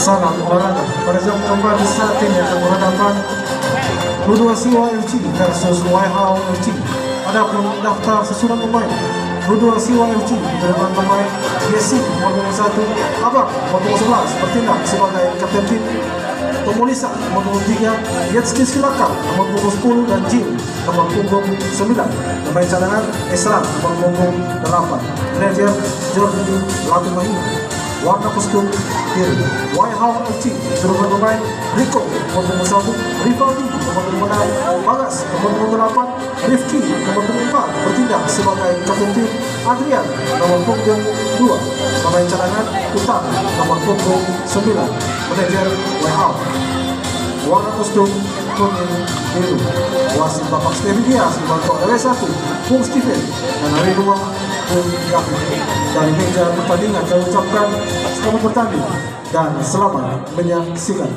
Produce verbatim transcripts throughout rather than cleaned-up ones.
Salam olahraga. Pada jam keempat saat ini akan berhadapan U dua Siwa F C versus Waihau F C. Adapun daftar susunan pemain: U dua Siwa F C berdepan pemain Yesi nomor punggung satu, Abang nomor punggung sebelas, bertindak sebagai kapten tim, Tomolisa nomor punggung tiga, Yetski Silaka nomor punggung sepuluh, dan Jin nomor punggung sembilan. Pemain cadangan Esra nomor punggung delapan. Manajer Jordi Latumahina. Warna kostum biru. Waihau F C, juru bermain Riko nomor punggung satu, Rivaldi nomor punggung enam, Bagas nomor punggung delapan, Rifki nomor punggung empat, bertindak sebagai kapten tim, Adrian nomor punggung dua. Pemain cadangan Utang nomor punggung sembilan. Manajer Waihau. Warna kostum kuning biru. Wasit Bapak Stevi Dias, dibantu oleh W satu, Bung Steven, dan hari dua, Bung David. Dari meja pertandingan kami ucapkan selamat bertanding dan selamat menyaksikan.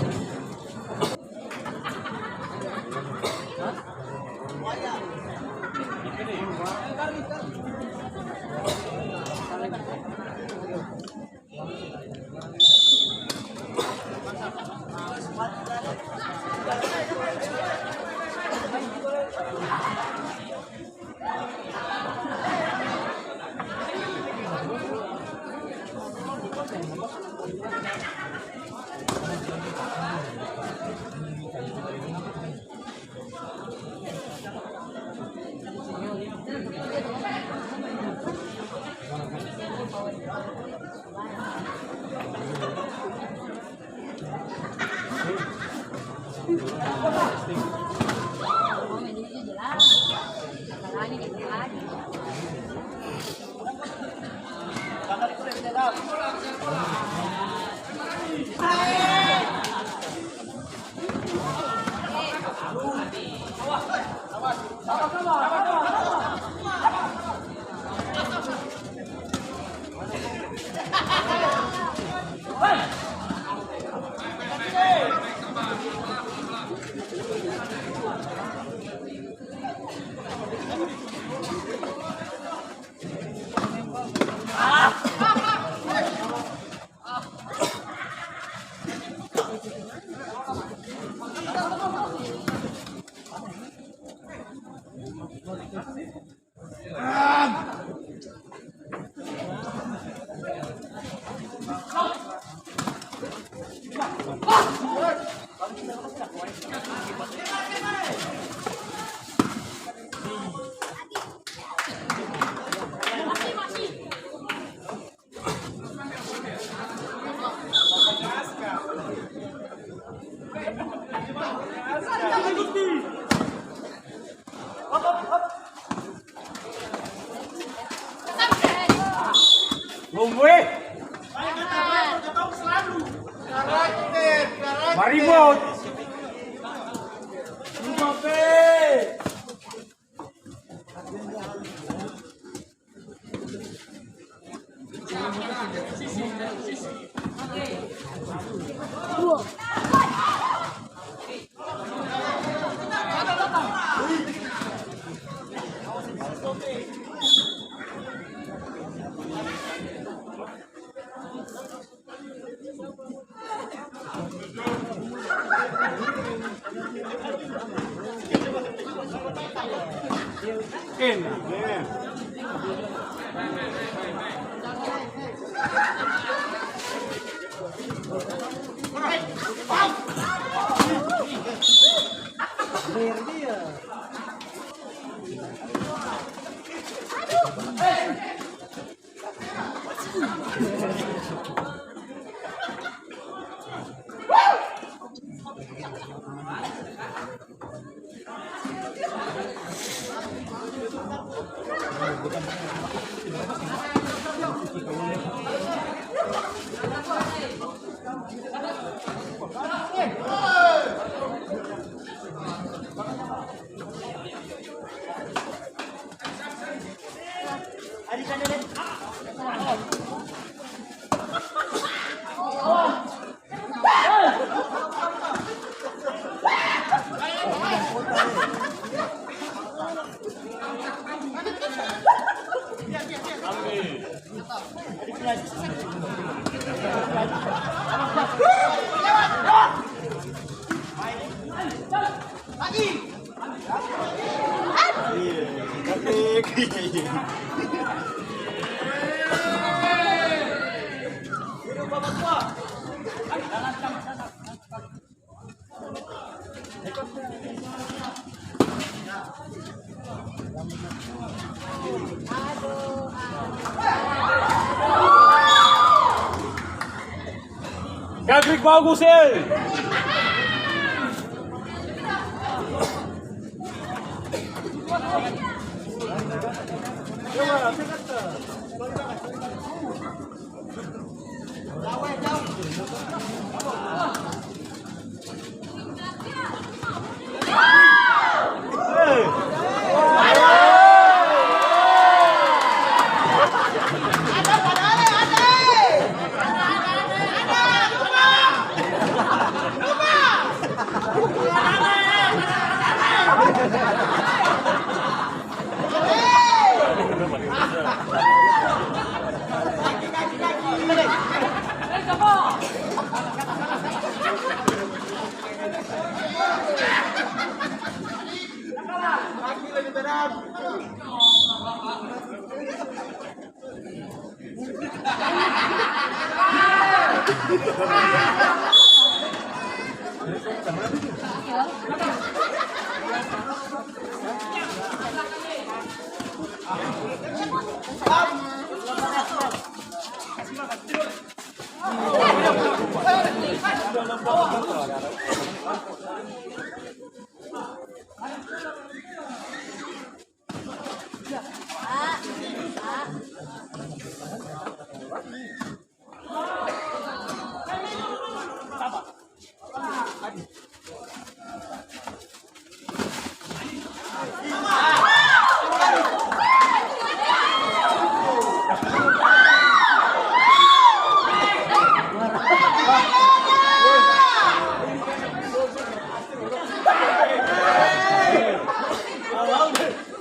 Lomwe. Maribut. Gagrik bagus, eh.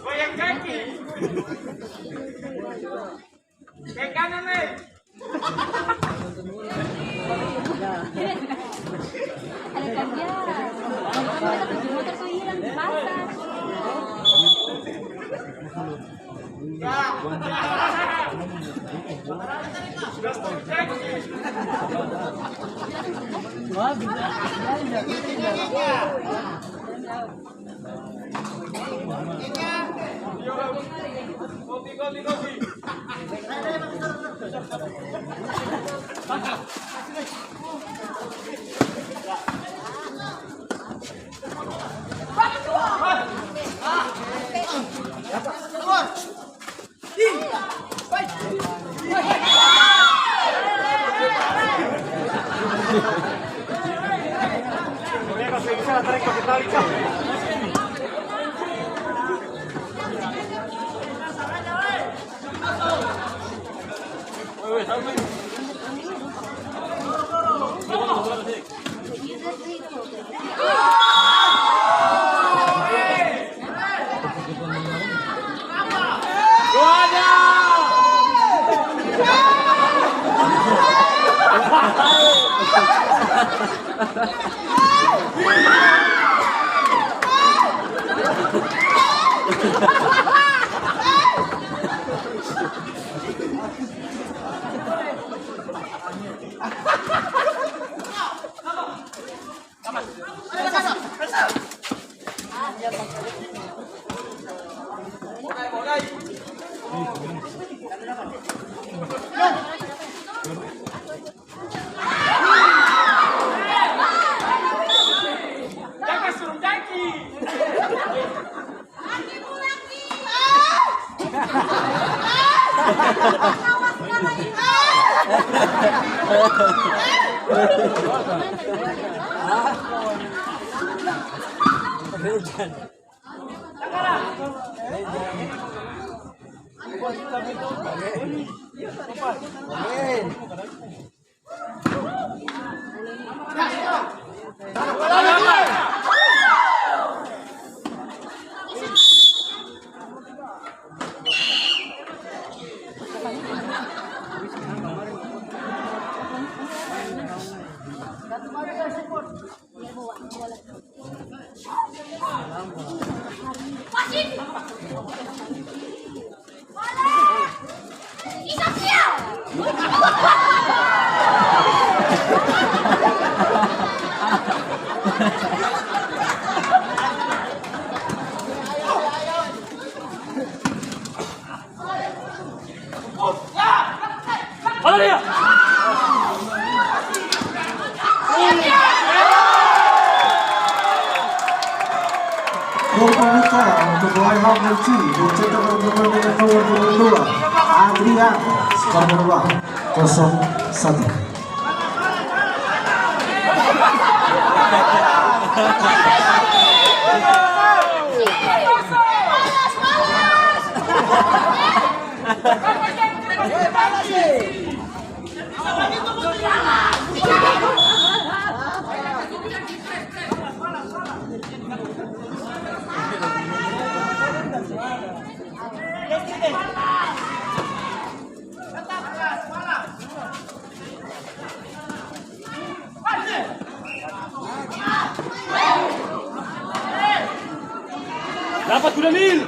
Goyang kaki. Kiri kanan, eh. Ada kerja. Kami ada tujuh motor tuh hilang di pasar. Gol pembuka untuk Wai Hao F C, dicetak oleh pemain nomor punggung dua, Adrian, skor berubah kosong satu. Dapat kuda, Nil.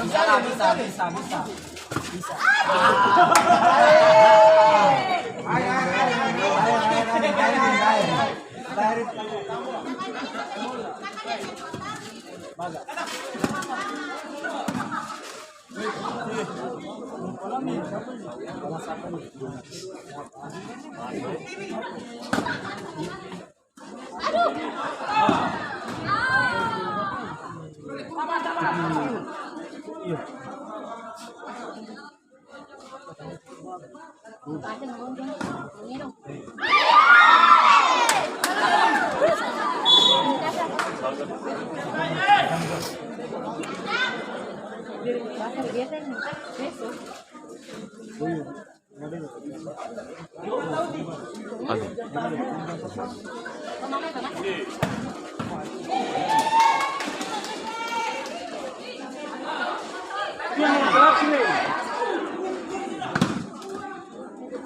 Bisa lah, bisa, bisa, bisa. Aduh.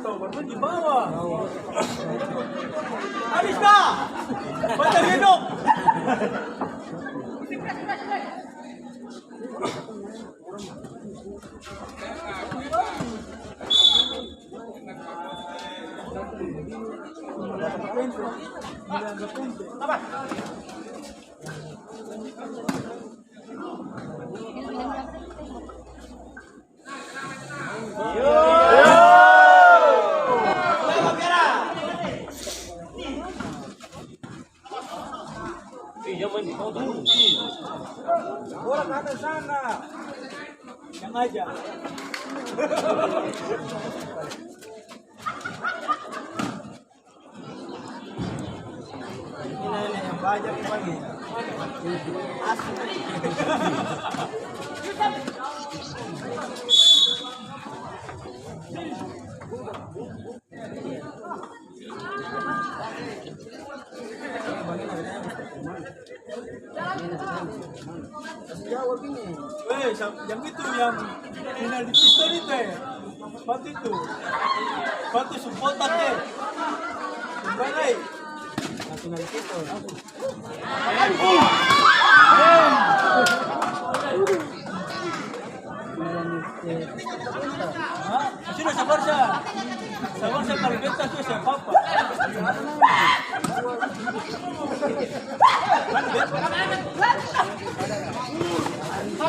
Tuh, baru di bawah. Habis, Kak. Baca hidup. Bola ke atas sana. Yang aja. Ini, ini, yang banyak ini. Asik. Eh, sa-, yang itu, yang final di pistol itu, eh. Sepatu itu. Sepatu su botak, eh. Yang mana, eh? Yang final di pistol. Hah? Sudah, sabar sa. Sabar sa, kalo beta sudah siap apa.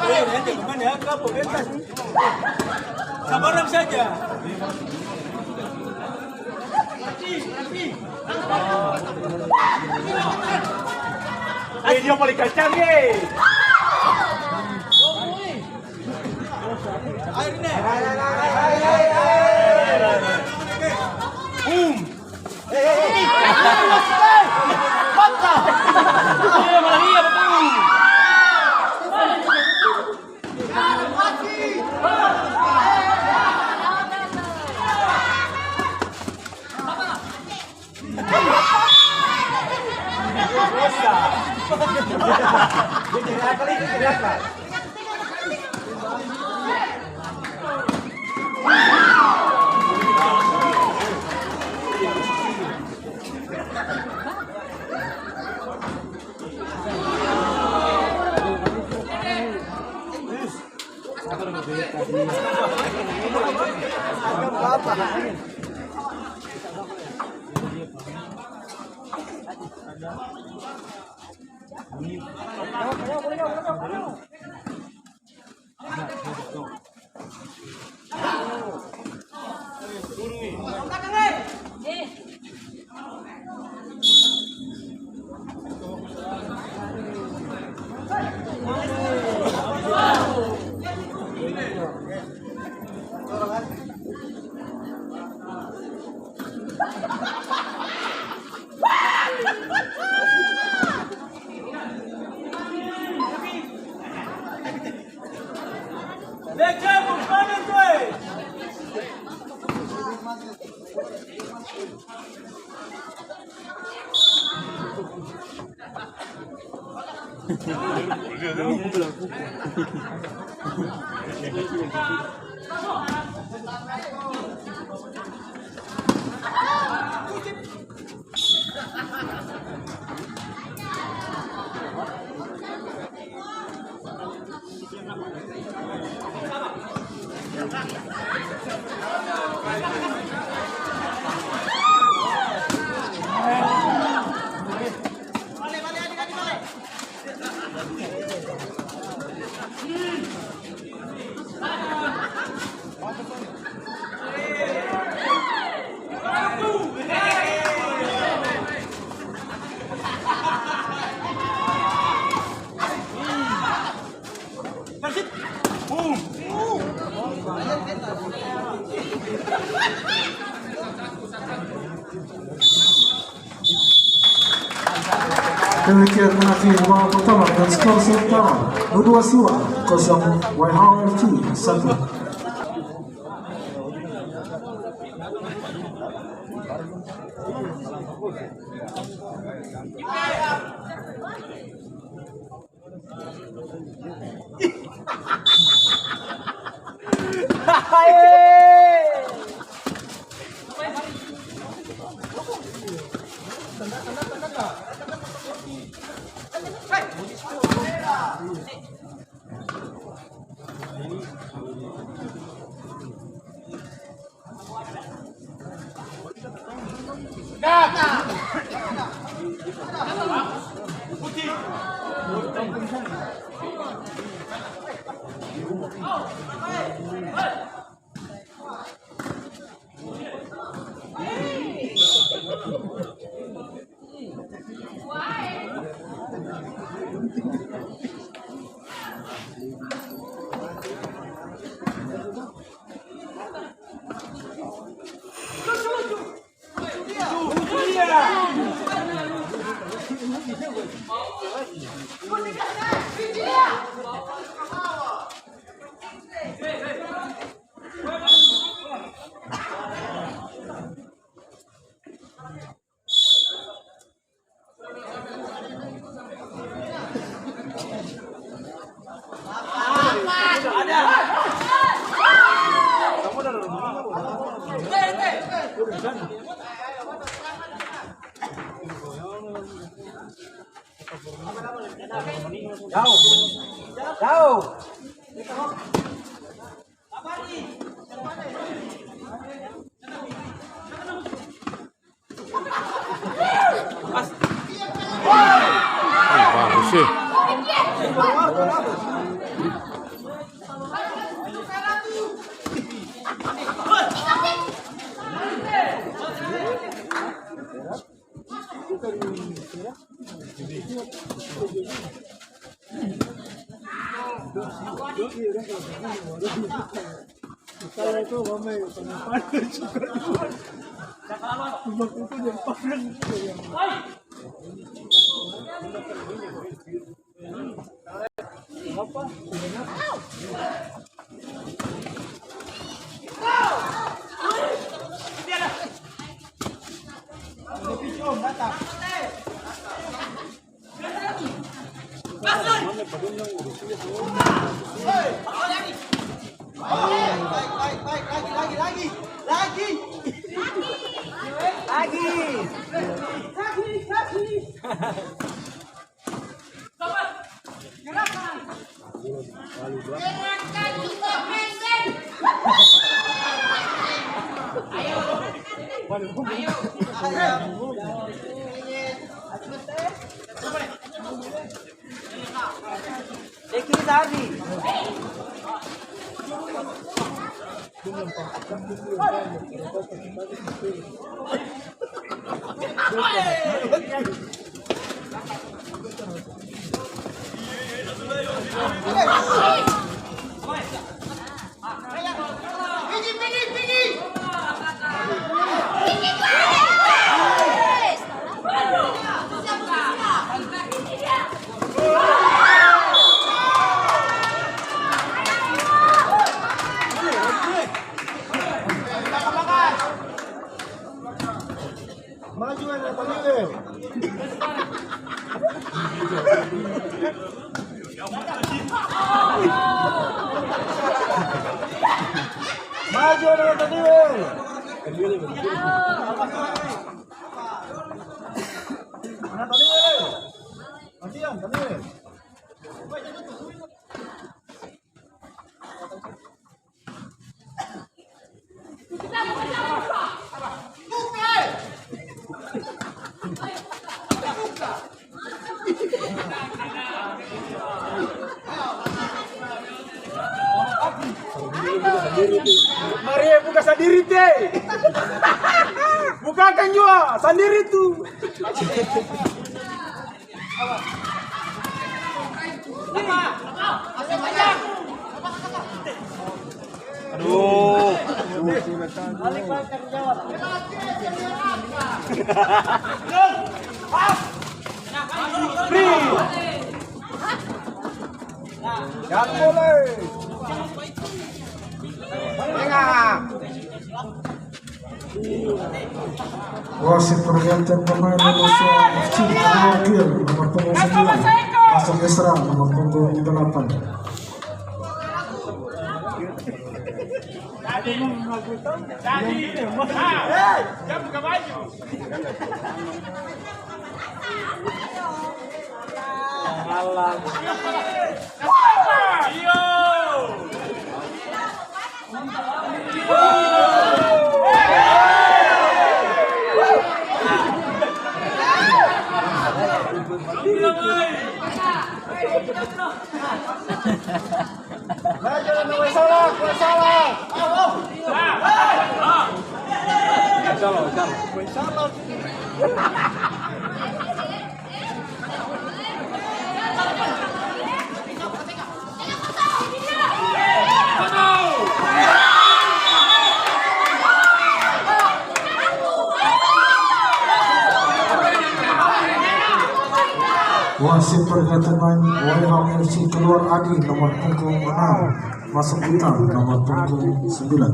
Eh, nanti kemana ya, kapo beta. Sabarang saja. Eh, dia paling kacang, ye. Air ni. Boom. Eh, eh, eh. Mata. Iya, malah iya, betul. Demikian mengakhiri babak pertama dengan skor sementara U dua Siwa kosong, Y H F C satu. Jauh. Jauh. Bagus sih. Maju, Nathaniel. Maju, Nathaniel. Nathaniel. Gantian, Nathaniel. Maria buka sandiri te. Bukakan jua sandiri tu. Aduh. Yang boleh. Tengah. Wasit pergantian pemain Indonesia F C, kedua kill, nomor punggung sembilan, masuk Esra, nomor punggung delapan. Wasit pergantian pemain Waihau F C keluar Adi nomor punggung enam, masuk Utang nomor punggung sembilan.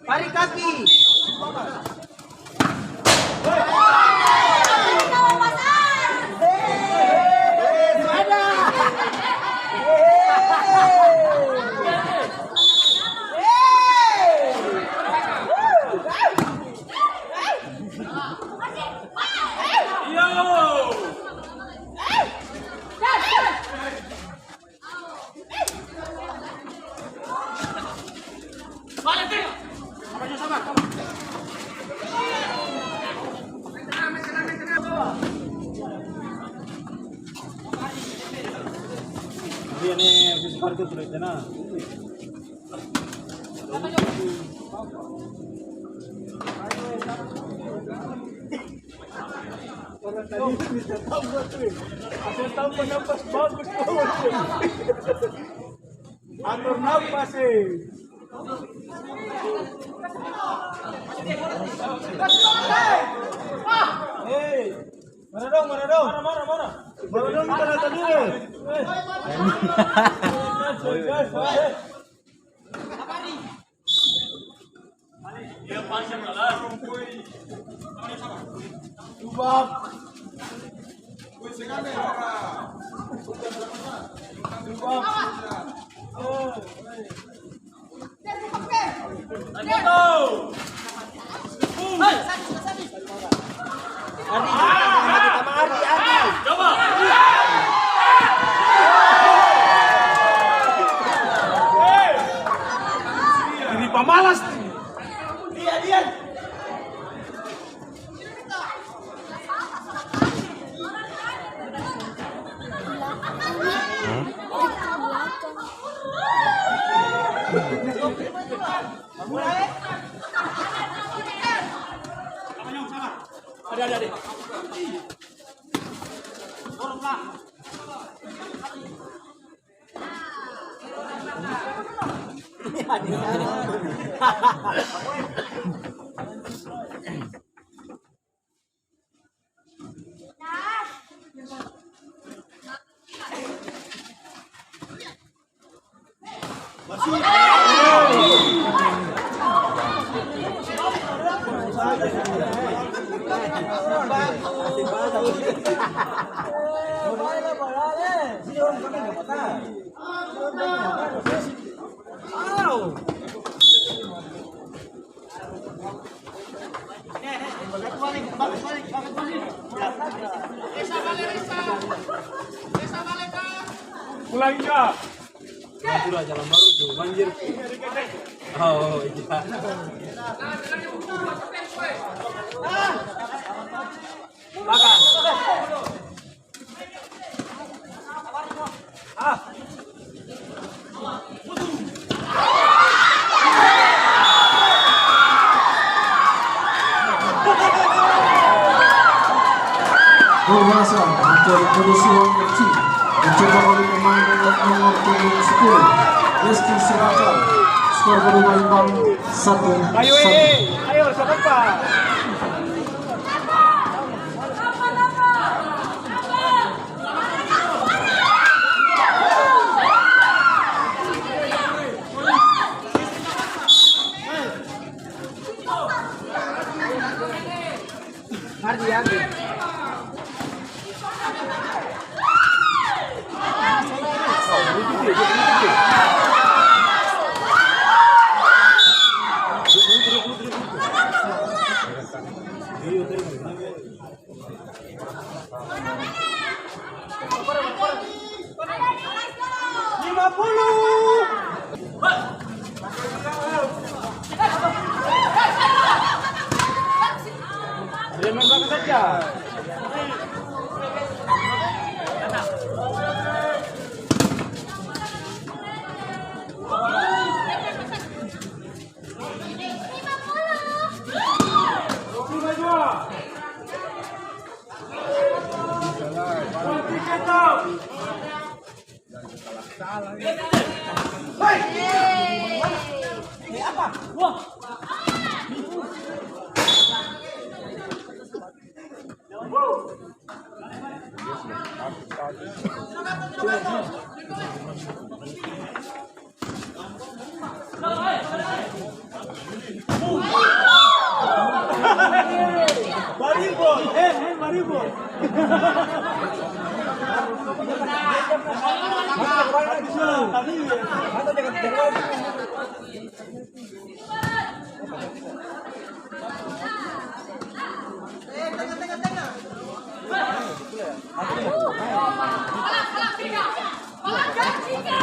Tarik kaki. Iya nih, habis parkir sudah tenang. Orang tadi bisa tambah tuh. Asal tambah nafas bagus, kawan. Atur nafas, eh. Hei. Mana dong, mana dong? Mana, mana, mana? Mana dong kita datang dulu? Eh. Gas, gas, gas. Ardi, Ardi, Ardi, Ardi. Ini pamalas nih. Dia, dia. Pulang, Ika. Pulang, jalan baru tuh, banjir. Oh, iya. Belakang. Luar biasa untuk Kedua Siwang F C. Mencoba oleh Sepuluh, Reski Siraka, skor berubah imbang, satu satu. Ayo, eh, eh, ayo, siapa, Pak? Lima puluh. Dia main belakang saja.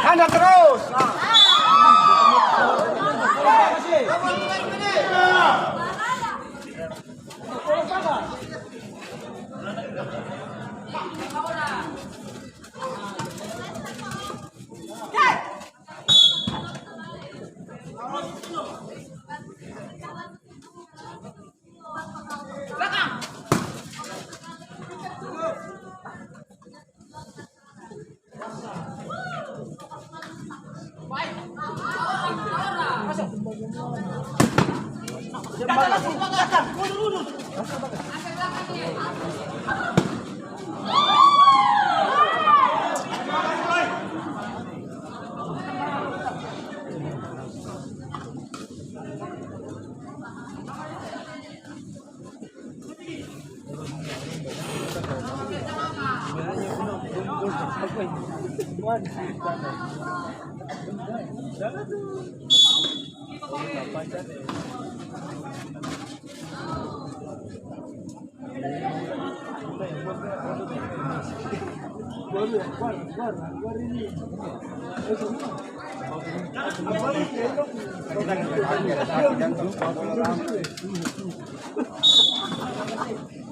Anda terus.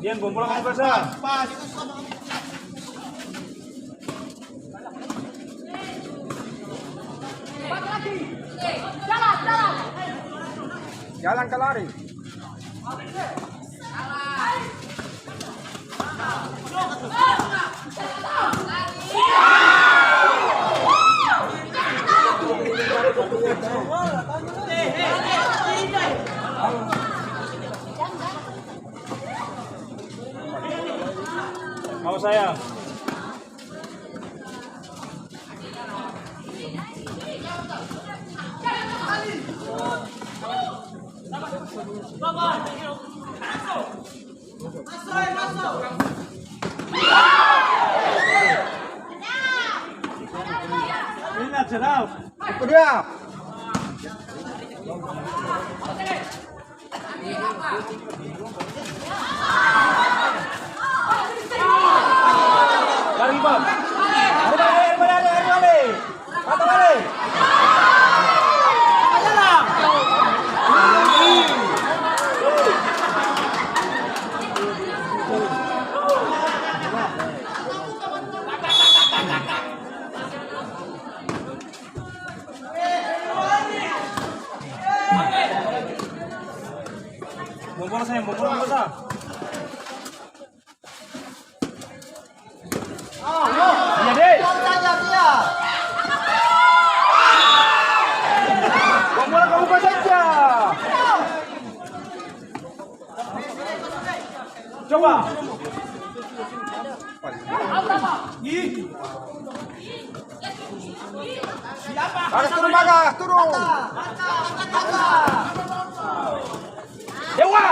Dian, bom bola kasih pasang. Jalan ka lari. Mau saya. Itu dia. Bom bola sayang, bom bola, bom bola. Iya, deh. Coba. Bagas turun, Bagas, turun. Dewa.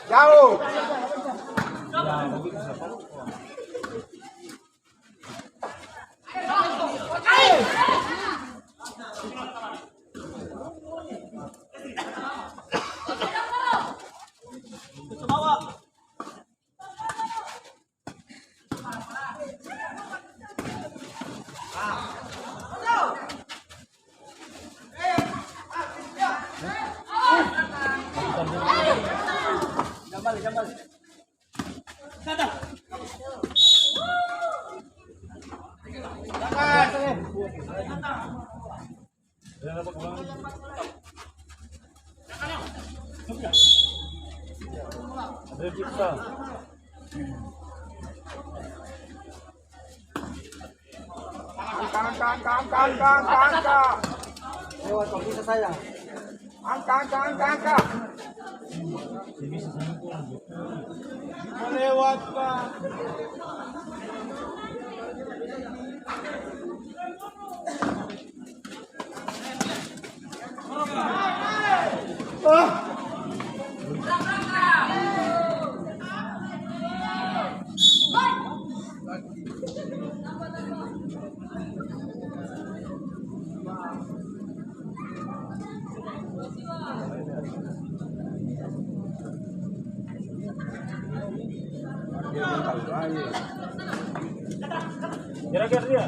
Jauh. Angka, angka, angka, angka, angka, angka, angka. Lewat, kok bisa saya? Angka, angka, angka, angka. Lewat, Pak. Gerak, gerak dia.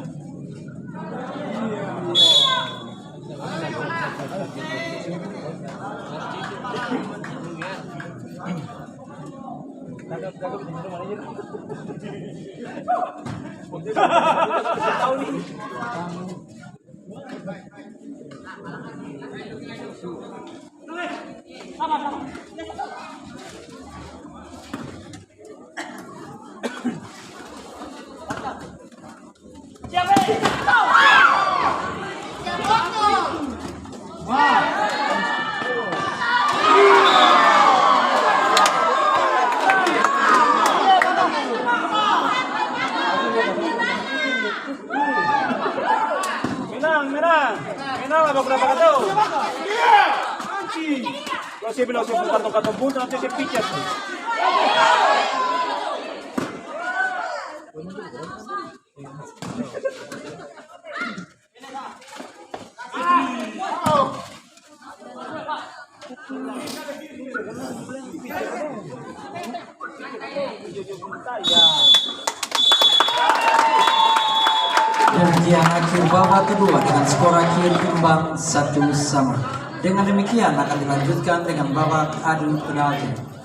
Menang, menang. Menang lah, baku dapat katong. Anjing. Kalau saya bilang, saya bukan tongkat buntu, nanti saya picat. Demikian akhir babak kedua dengan skor akhir imbang satu sama. Dengan demikian akan dilanjutkan dengan babak adu penalti.